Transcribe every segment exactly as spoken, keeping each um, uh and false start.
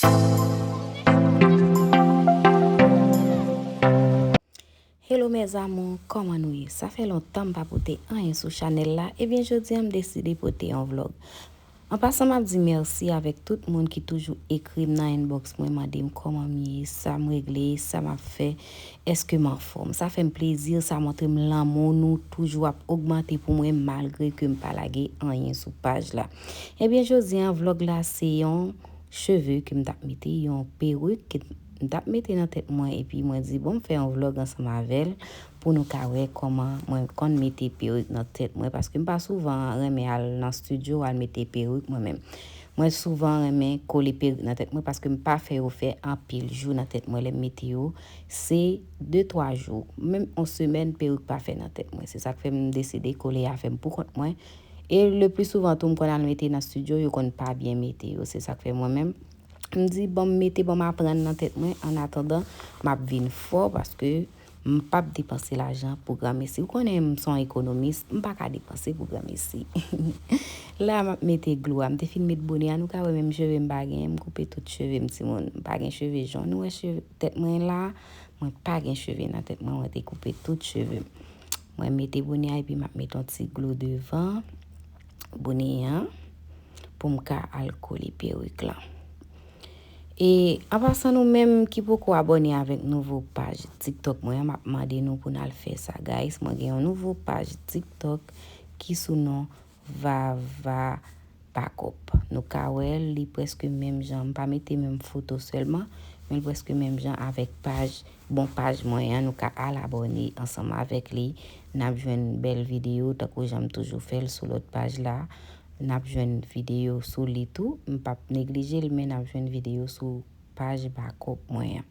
Hello mes amours, kòman nou ye? Sa fè lontan m pa pote anyen sou chanèl la. Ebyen, jodi a m deside pote yon vlog. An pasan, m ap di mèsi avèk tout moun ki toujou ekri m nan inbox mwen, mande m kòman m ye, sa m regle, sa m ap fè, èske m anfòm. Sa fè m plezi, sa montre m lanmou nou toujou ap ogmante pou mwen, malgre ke m pa lage anyen sou paj la. Ebyen, jodi a, vlog la se yon cheve ke m t ap mete, yon perik ke m t ap mete nan tèt mwen, epi mwen di, bon, m fè yon vlog ansanm avè l pou nou ka wè kòman mwen konn mete perik nan tèt mwen, paske m pa souvan renmen al nan estidyo al mete perik mwen menm. Mwen souvan renmen kole perik nan tèt mwen, paske m pa fè yo fè anpil jou nan tèt mwen. Lè m mete yo, se de, twa jou, menm yon semèn, perik pa fè nan tèt mwen. Se sa k fè m deside kole afè m pou kont mwen. E le pli souvan tou, m konn al mete nan estidyo, yo konn pa byen mete yo. Se sa k fè mwen menm, m di, ban m mete, ban m aprann nan tèt mwen, annatandan, m ap vin fò, paske m p ap depanse lajan pou granmesi. Ou konnen m se yon ekonomis, m pa ka depanse pou granmesi. La, m ap mete glou a. M te fin met bonè a, nou ka wè menm cheve m pa gen, m koupe tout cheve m, timoun. M pa gen cheve jon. Nou wè cheve tèt mwen la, mwen pa gen cheve nan tèt mwen, mwen te koupe tout cheve m. Mwen mete bonè a, epi m ap mete yon ti glou devan bonè an pou m ka al kole perik lan. E an pasan, nou menm ki poko abòne avèk nouvo paj TikTok mwen an, m ap mande nou pou n al fè sa, guys. Mwen gen yon nouvo paj TikTok ki sou non Vava Bakòp. Nou ka wè l, li prèske menm jan. M pa mete menm foto sèlman, men l prèske menm jan avèk paj, bon, paj mwen an. Nou ka al abòne ansanm avèk li. N ap jwenn bèl videyo, tankou jan m toujou fè l sou lòt paj la. N ap jwenn videyo sou li tou. M p ap neglije l, men n ap jwenn videyo sou paj Bakòp mwen an.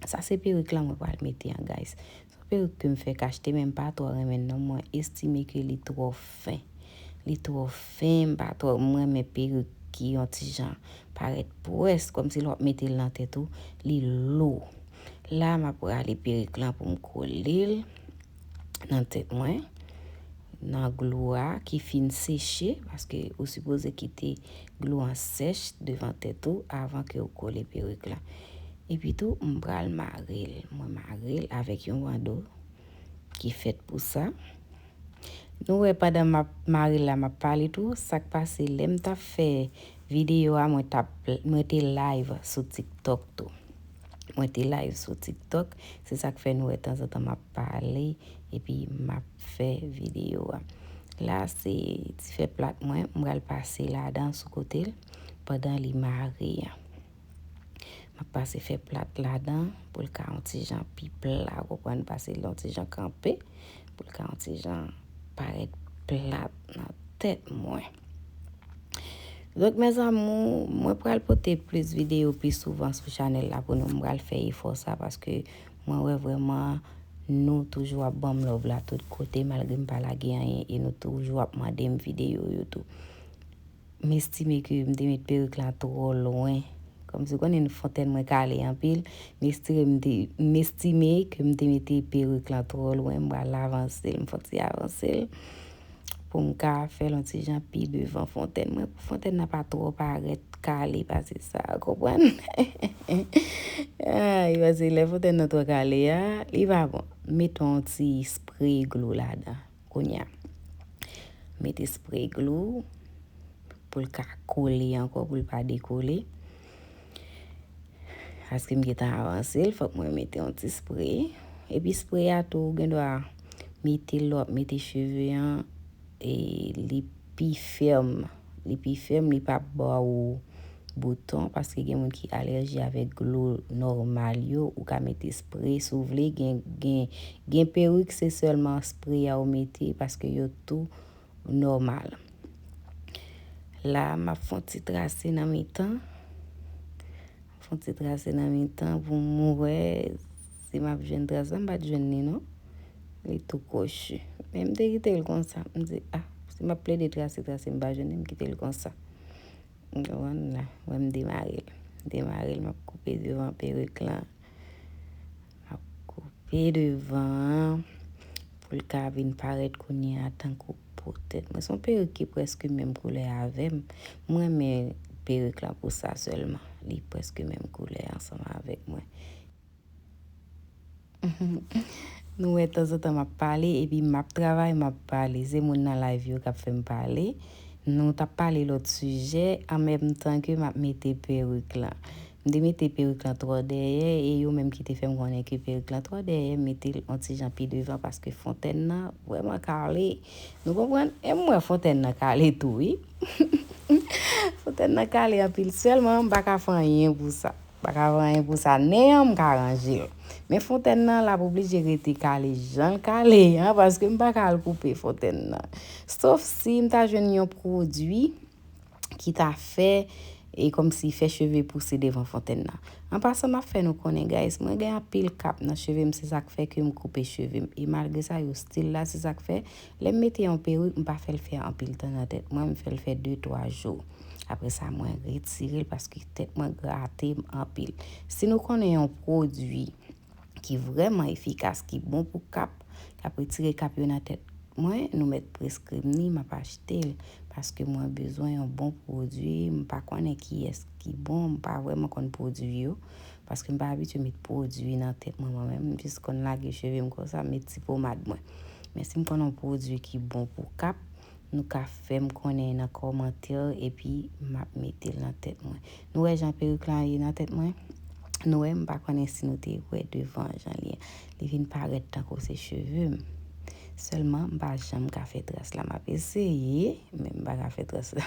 Sa se perik lan mwen pral mete an, guys. Se yon perik ke m fèk achte, men m pa twò renmen l non. Mwen estime ke li twò fen. Li twò fen, m pa twò, m renmen perik ki yon ti jan parèt pwès, kòmsi lè w ap mete l nan tèt ou, li lou. La, m ap rale perik lan pou m kole l nan tèt mwen, nan glou a ki fin seche, paske ou sipoze kite glou an sèch devan tèt ou avan ke ou kole perik lan. Epi tou, m pral mare l. Mwen mare l avèk yon bando ki fèt pou sa. Nou wè, pandan m ap mare l la, m ap pale tou, sa k pase, lè m t ap fè videyo a, mwen t ap, mwen te live sou TikTok tou. Mwen te live sou TikTok, se sa k fè nou wè tanzantan m ap pale, epi m ap fè videyo a. La, se ti fè plat mwen, m pral pase ladan sou kote l, pandan li mare an. M ap pase fè plat ladan pou l ka yon ti jan pi pla, ou konprann, pase l yon ti jan kanpe, pou l ka yon ti jan parèt plat nan tèt mwen. Donk, mes amours, mwen pral pote plis videyo pi souvan sou chanèl la pou nou. M pral fè efò sa paske mwen wè vrèman nou toujou ap ban m love la tout kote, malgre m pa lage anyen, e nou toujou ap mande m videyo yo tou. M estime ke m te met perik la twò lwen. Kòmsi w konnen fontèn mwen kale anpil, m estime m te, m estime ke m te mete perik la twò lwen, m pral avanse l, m fè yon ti avanse l pou m ka fè l yon ti jan pi devan fontèn mwen, pou fontèn nan pa twò parèt kale pase sa, w konprann? Ay, paske lè fontèn nan twò kale a, li pa bon. Mete yon ti spre glou ladan. Kounye a, mete spre glou pou l ka kole ankò, pou l pa dekole. Paske m gentan avanse l, fòk mwen mete yon ti spre. Epi spre a tou, ou gen dwa mete l lè w ap mete cheve an, e li pi fèm. Li pi fèm, li p ap ba w bouton, paske gen moun ki alèji avèk glou nòmal yo. Ou ka mete spre si w vle, gen, gen, gen perik, se sèlman spre a ou mete, paske yo tou nòmal. La, m ap fè yon ti trase nan mitan. Fè yon ti trase nan mitan pou m wè si m ap jwenn trase la. M pa t jwenn li, non. Li tou kwochi. Men m te kite l konsa. M di, ah, si m ap plede trase, trase, m pa jwenn li, m kite l konsa. Ou konprann la? Wè m demare l. Demare l, m ap koupe devan perik lan. M ap koupe devan an pou l ka vin parèt kounye a tankou po tèt mwen. Se yon perik ki prèske menm koulè avè m. Mwen renmen perik lan pou sa sèlman. Li prèske menm koulè ansanm avèk mwen. Nou wè, tanzantan m ap pale, epi m ap travay, m ap pale. Se moun nan live yo k ap fè m pale. Nou t ap pale lòt sijè, an menm tan ke m ap mete perik lan. M te mete perik lan twò dèyè, e yo menm ki te fè m konnen ke perik lan twò dèyè, m mete l on ti jan pi devan, paske fontèn nan vrèman kale. Nou konprann? E m wè fontèn nan kale tou, wi. Fontèn nan kale anpil, sèlman m pa ka fè anyen pou sa. M pa ka fè anyen pou sa, nen an m ka ranje l. Men fontèn nan, l ap oblije rete kale jan l kale an, paske m pa ka al koupe fontèn nan. Sof si m ta jwenn yon pwodui ki ta fè, e kòmsi fè cheve pouse devan fontèn nan. An pasan, m ap fè nou konnen, guys, mwen gen anpil kap nan cheve m, se sa k fè ke m koupe cheve m. E malgre sa, yo still la, se sa k fè, lè m mete yon perik, m pa fè l fè anpil tan nan tèt mwen, m fè l fè de, twa jou. Apre sa, mwen retire l paske tèt mwen grate m anpil. Si nou konnen yon pwodui ki vrèman efikas, ki bon pou kap, k ap retire kap yo nan tèt mwen, nou mèt preskri m li, m ap achte l, paske mwen bezwen yon bon pwodui, m pa konnen kiyès ki bon, m pa vrèman konn pwodui yo, paske m pa abitye met pwodui nan tèt mwen, mwen menm, m jis konn lage cheve m konsa, m met ti pomad mwen. Men si m konn yon pwodui ki bon pou kap, nou ka fè m konnen nan kòmantè, epi m ap mete l nan tèt mwen. Nou wè jan perik lan ye nan tèt mwen? Nou wè, m pa konnen si nou te wè devan jan li ye. Li vin parèt tankou se cheve m. Sèlman, m pa janm ka fè tras la. M ap eseye, men m pa ka fè tras la.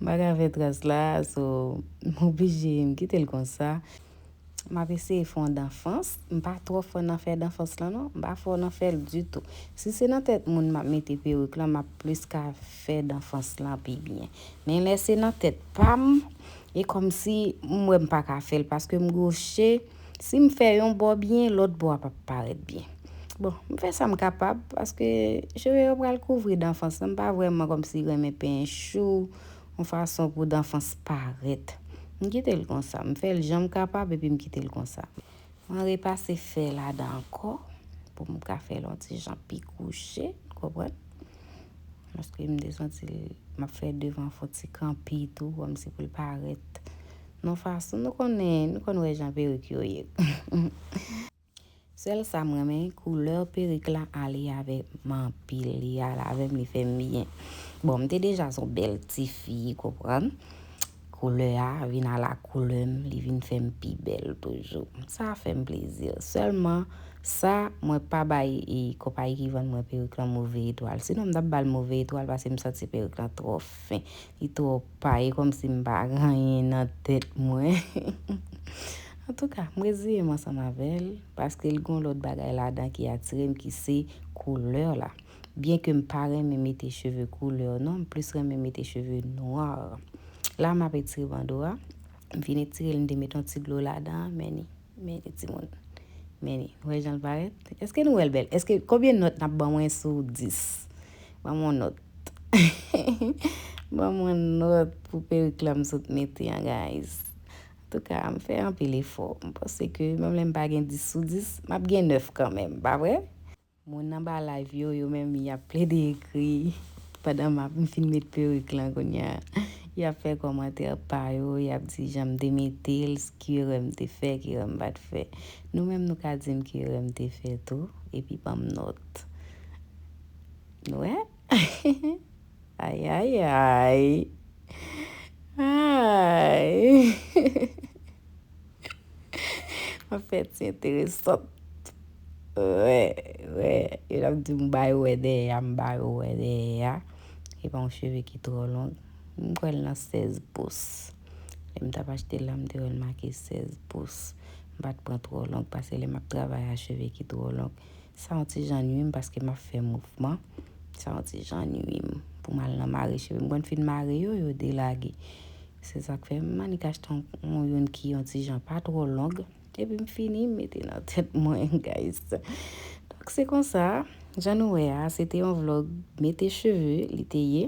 M pa ka fè tras la, so, m oblije, m kite l konsa. M ap eseye fè yon danfans. M pa twò fò nan fè danfans lan, non. M pa fò nan fè l ditou. Si se nan tèt moun m ap mete perik lan, m ap plis ka fè danfans lan pi byen. Men lè se nan tèt pa m, e kòmsi m wè m pa ka fè l, paske m gwoche. Si m fè yon bò byen, lòt bò a p ap parèt byen. Bon, m fè sa m kapab, paske cheve yo pral kouvri danfans lan. M pa vrèman kòmsi renmen penyen chou, yon fason pou danfans parèt. M kite l konsa. M fè l jan m kapab epi m kite l konsa. Mwen repase fè ladan ankò pou m ka fè l yon ti jan pi kouche, konprann? Paske m te santi l, m ap fè devan fon ti kanpe tou, kòmsi pou l parèt. Non, fason nou konnen, nou konn wè jan perik yo ye. Sèl sa m renmen, koulè perik la ale avè m anpil. Li ale avè m, li fè m byen. Bon, m te deja se yon bèl tifi, konprann? Koulè a vin ala koulè m, li vin fè m pi bèl toujou. Sa fè m plezi. Sèlman, sa, mwen pa bay, e, konpayi ki vann mwen perik lan move etwal. Sinon, m t ap ba l move etwal paske m santi perik lan twò fen. Li twò pa, e kòmsi m pa gen anyen nan tèt mwen. Antouka, m reziye m ansanm avè l, paske l gen yon lòt bagay ladan ki atire m, ki se koulè la. Byenke m pa renmen mete cheve koulè, non, m plis renmen mete cheve nwa. La, m ap etire bando a. M fin etire l, m te met yon ti dlo ladan, men ni, men ni timoun. Men ni, nou wè jan l parèt? Èske nou wè l bèl? Èske, konbyen nòt n ap ban mwen sou dis? Ban m yon nòt. Ban m yon nòt pou perik la m sot mete an, guys. Antouka, m fè anpil efò. M panse ke menm lè m pa gen dis sou dis, m ap gen nèf kanmenm, pa vre? Moun anba live yo, yo menm, y ap plede ekri pandan m ap, m fin met perik lan kounye a. Y ap fè kòmantè pa yo, y ap di jan m te mete l, ki erè m te fè, ki erè m pa t fè. Nou menm, nou ka di m ki erè m te fè tou, epi ban m nòt. Nou wè? Ay, ay, ay. Ay. M ap fè ti enteresant. Wè, wè. Yo t ap di m ba yo wè dèyè a, m ba yo wè dèyè a. E pa yon cheve ki twò long. M kwè l nan sèz pous. Lè m t ap achte l la, m te wè l make sèz pous. M pa t pran twò long, paske lè m ap travay a cheve ki twò long, sa yon ti jan nwi m, paske m ap fè mouvman. Sa yon ti jan nwi m. Pou m al nan mare cheve m, m konn fin mare yo, yo delage. Se sa k fè m annik achte yon, yon youn ki yon ti jan pa twò long. Epi m fini, m mete nan tèt mwen, guys. Donk, se konsa, jan nou wè a, se te yon vlòg mete cheve, li te ye.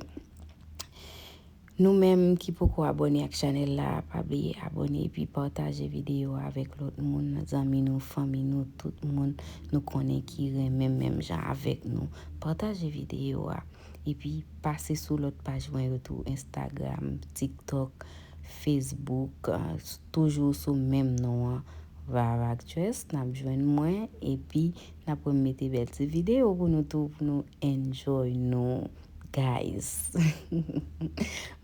Nou menm ki poko abòne ak chanèl la, pa bliye abòne epi pataje videyo a avèk lòt moun, zanmi nou, fanmi nou, tout moun nou konnen ki renmen menm jan avèk nou. Pataje videyo a, epi pase sou lòt paj mwen yo tou, Instagram, TikTok, Facebook, ah, toujou sou menm non an, Vava Actress, n ap jwenn mwen, epi n ap remete bèl ti videyo pou nou tou, pou nou enjoy nou, guys.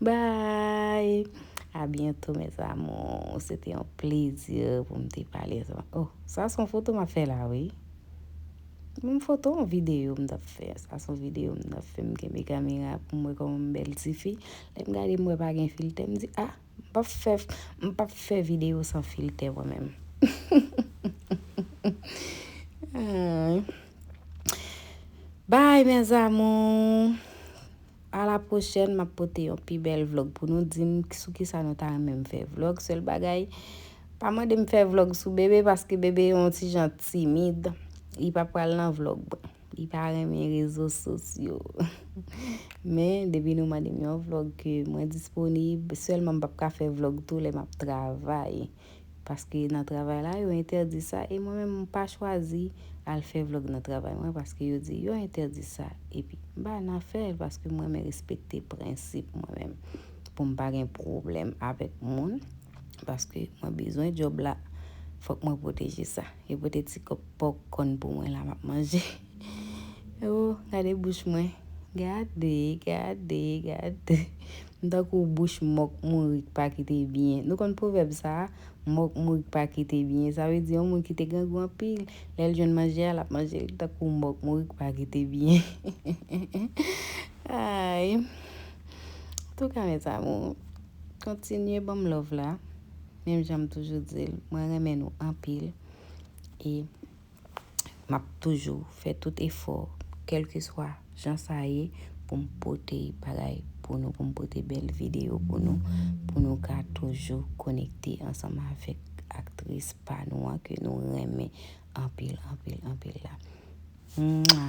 Bye! A byento, mes amours. Se te yon plezi pou m te pale ansanm. Oh, sa se yon foto m ap fè la, wi. Yon foto, yon videyo m t ap fè. Sa se yon videyo m t ap fè. M kenbe kamera pou m wè kòman m bèl tifi. Lè m gade, m wè pa gen filtè. M di, ah, m p ap fè, m p ap fè videyo san filtè mwen menm. Ay. Bye, mes amours. A la pwochèn, m ap pote yon pi bèl vlog pou nou. Di m sou kisa nou ta renmen m fè vlog. Sèl bagay, pa mande m fè vlog sou bebe, paske bebe yon ti jan timid. Li pa pral nan vlog mwen. Li pa renmen rezo sosyo. Men, depi nou mande m yon vlog ke mwen disponib, sèlman m p ap ka fè vlog tou lè m ap travay. Paske nan travay la, yo entèdi sa, e mwen menm, m pa chwazi al fè vlog nan travay mwen, paske yo di yo entèdi sa. Epi, m pa nan fè l, paske mwen renmen respekte prensip mwen menm, pou m pa gen pwoblèm avèk moun, paske mwen bezwen djòb la, fòk mwen pwoteje sa. Yo pote ti kòp popcorn pou mwen la, m ap manje. Oh, gade bouch mwen. Gade, gade, gade. M tankou bouch mòk mouri k pa kite byen. Nou konn pwovèb sa a, mòk mouri k pa kite byen. Sa vle di yon moun ki te grangou anpil, lè l jwenn manje a, l ap manje l tankou mòk mouri k pa kite byen. Ay. Antouka, mes amours, kontinye ban m love la. Menm jan m toujou di l, mwen renmen nou anpil. E m ap toujou fè tout efò, kèlkeswa jan sa ye, pou m pote bagay pou nou, pou m pote bèl videyo pou nou, pou nou ka toujou konekte ansanm avèk aktris pa nou an ke nou renmen anpil, anpil, anpil la. Mwa!